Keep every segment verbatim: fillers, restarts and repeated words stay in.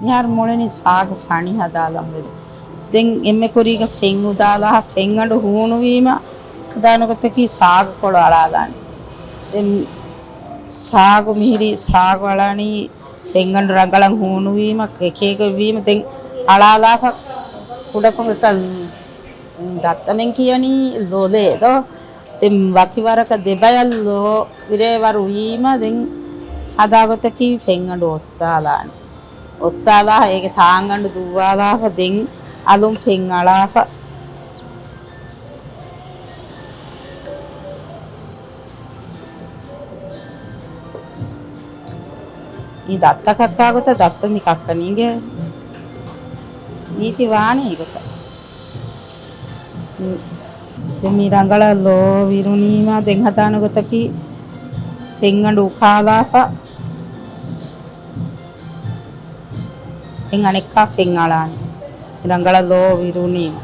މިހާރު މުޅިނީ ސާގު ފަނި ހަދާލަން ވެގެން. ދެން އެންމެ ކުރީގަ ފެން އުދާލާ، ފެންގަނޑު ހޫނުވީމަ ހަދާނެ ގޮތަކީ ސާގުކޮޅު އަޅާލާނެ. ދެން ސާގު މިހިރީ ސާގު އަޅާނީ ފެންގަނޑު ރަނގަޅަށް ހޫނުވީމަ، އެކޭގަ ވީމަ ދެން އަޅާލާފަ ކުޑަކޮށް އެކަ ދައްތަމެން ކިޔަނީ ލޮލޭ ދޯ. ދެން ވަކި ވަރަކަށް ދެބަޔަށް ލޯ ވިރޭވަރު ވީމަ ދެން ހަދާ ގޮތަކީ ފެންގަނޑު އޮއްސާލާނެ. އޮއްސާލާ އޭގެ ތާނގަނޑު ދުއްވާލާފަ ދެން އަލުން ފެން އަޅާފަ. މި ދައްތަ ކައްކާ ގޮތަށް ދައްތަ މި ކައްކަނީގެ ނީތި ވާނެ އެގޮތަށް. ދެން މި ރަނގަޅަށް ލޯ ވިރުނީމަ ދެން ހަދާނެ ގޮތަކީ ފެންގަނޑު އުކާލާފަ. ދެން އަނެއްކާ ފެން އަޅާނެ. ރަނގަޅަށް ލޯ ވިރުނީމަ.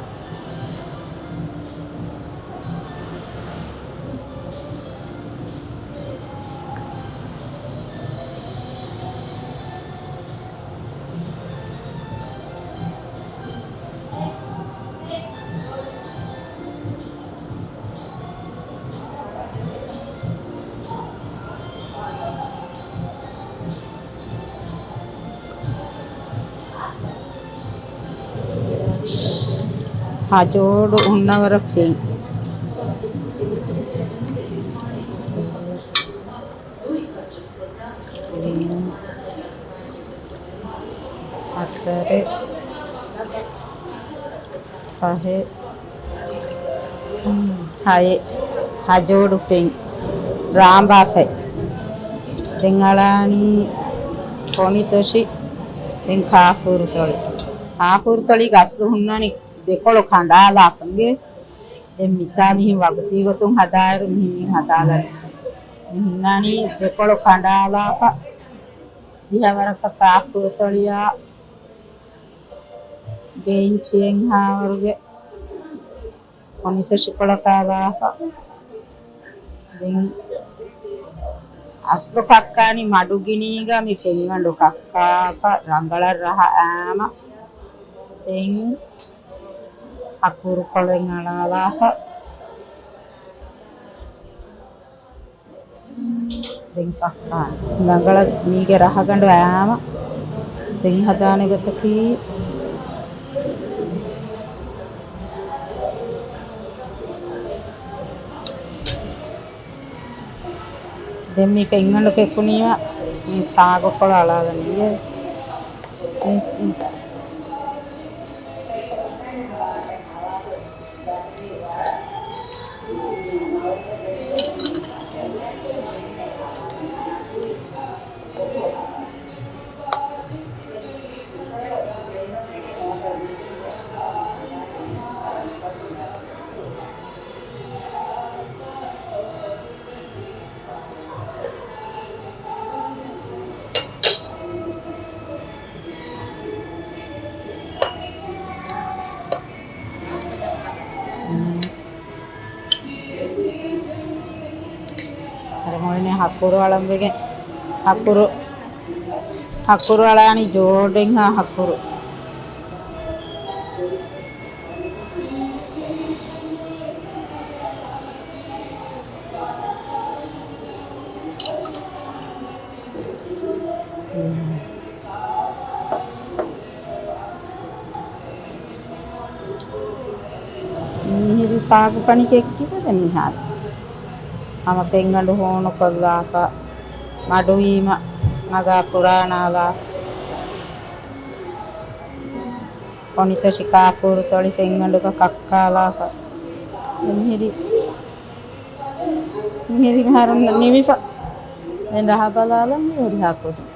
ހަޖޯޑު ހުންނަވަރަށް ފެން. ހަތަރެއް، ފަހެއް، ހައެއް، ހަޖޯޑު ފެން، ރާމްބާފަތް. ދެން އަޅާނީ ކޮނިތޮށި، ދެން ކާފޫރުތޮޅި. ކާފޫރުތޮޅީގެ އަސްލު ހުންނާނީ ދެކޮޅު ކަނޑާލާފަ އިނގޭ. ދެން މިތާ މިހިން ވަގުތީ ގޮތުން ހަދާއިރު މިހިން މި ހަދާލަނީ. މި ހުންނާނީ ދެކޮޅު ކަނޑާލާފަ. ދިހަވަރަކަށް ކާފޫރުތޮޅިއާ ދެ އިންޗިއެއްހާވަރުގެ ކޮނިތޮށިކޮޅަކާލާފަ. ދެން އަސްލު ކައްކާނީ މަޑުގިނީގަ މި ފެންގަނޑު ކައްކާފަ ރަނގަޅަށް ރަހަ އައިމަ. ދެން ހަކުރުކޮޅެއް އަޅާލާފަ. ދެން ކައްކާނެ. ރަނގަޅަށް މީގެ ރަހަގަނޑު އައިމަ. ދެން ހަދާނެ ގޮތަކީ، ދެން މި ފެންގަނޑު ކެއްކުނީމަ މި ސާގުކޮޅު އަޅާލަނީ. އަރަ މޮޅިނެ ހަކުރު އަޅަން ވެގެން. ހަކުރު، ހަކުރު އަޅާނީ ޖޯޑެއްހާ ހަކުރު. މިހިރީ ސާގުފަނި ކެއްކިފަ ދެން މިހާރު ހަމަ ފެންގަނޑު ހޫނުކޮށްލާފަ، މަޑުވީމަ ނަގާ ފުރާނާލާ، ކޮނިތޮށި ކާފޫރު ތޮޅި ފެންގަނޑުގަ ކައްކާލާފަ. ދެން މިހިރީ، މިހިރީ މިހާރު ނިމިފަ. ދެން ރަހަ ބަލާލަން މި ހުރިހާ ކުދިން.